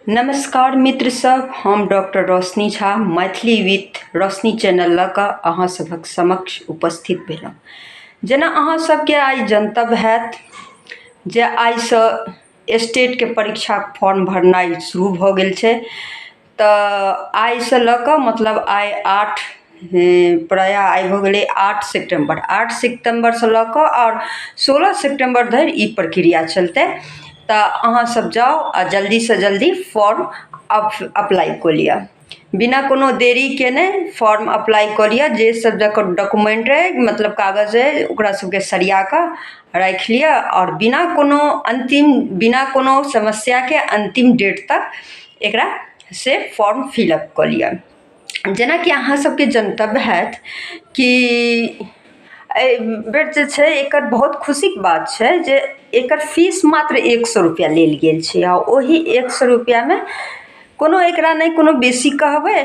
नमस्कार मित्र सब, हम doctor Roshni Jha Maithili with Roshni channel लऽ कऽ अहाँ सभक समक्ष उपस्थित भेलहुँ। जेना अहाँ सबके आइ जनतब हैत जे आइसँ स्टेटके परीक्षाके फॉर्म भरनाइ शुरू भऽ गेल छै। तऽ आइसँ लऽ कऽ मतलब आइ 8 प्रायः आइ भऽ गेलै 8 सितम्बर, 8 सितम्बरसँ लऽ कऽ आओर 16 सितम्बर धरि ई प्रक्रिया चलतै। तऽ अहाँ सब जाउ आ जल्दीसँ जल्दी फॉर्म अप्लाई कऽ लिअ, बिना कोनो देरी केने फॉर्म अप्लाई कऽ लिअ। जे सब जकर डॉक्यूमेंट रहै, मतलब कागज रहै, ओकरा सबके सरिया कऽ राखि लिअ आओर बिना कोनो अंतिम, बिना कोनो समस्याके अंतिम डेट तक एकरा से फॉर्म फिलअप कऽ लिअ। जेनाकि अहाँ सबके जनतब हैत कि एहि बेर जे छै एकर बहुत खुशीके बात छै जे एकर फीस मात्र 100 रुपैआ लेल गेल छै। आ ओहि 100 रुपैआमे कोनो एकरा नहि कोनो बेसी कहबै,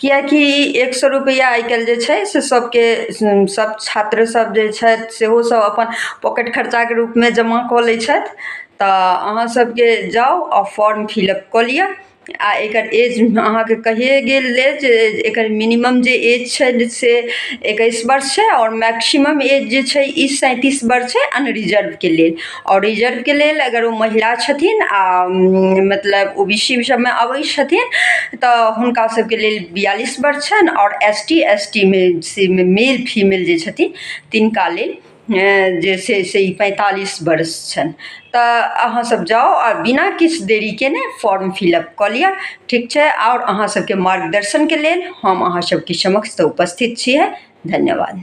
किएकि 100 रुपैआ आइ काल्हि जे छै से सबके सब छात्र सब जे छथि सेहो सब अपन पॉकेट खर्चाके रूपमे जमा कऽ लै छथि। तऽ अहाँ सबके जाउ आ फॉर्म फिलअप कऽ लिअ। आ एकर एज अहाँके कहिए गेल जे एकर मिनिमम जे एज छै से 21 वर्ष छै आओर मैक्सिमम एज जे छै ई 37 वर्ष छै अनरिजर्वके लेल। आओर रिजर्वके लेल अगर ओ महिला छथिन आ मतलब ओ बी सी सबमे अबै छथिन तऽ हुनका सबके लेल 42 वर्ष छनि। आओर एस टी, एस टी मे से मेल फीमेल जे छथिन तिनका लेल जे छै से 45 वर्ष छनि। तऽ अहाँ सब जाउ आ बिना किछु देरी केने फॉर्म फिलअप कऽ लिअ, ठीक छै। आओर अहाँ सबके मार्गदर्शनके लेल हम अहाँ सबके समक्ष उपस्थित छियै। धन्यवाद।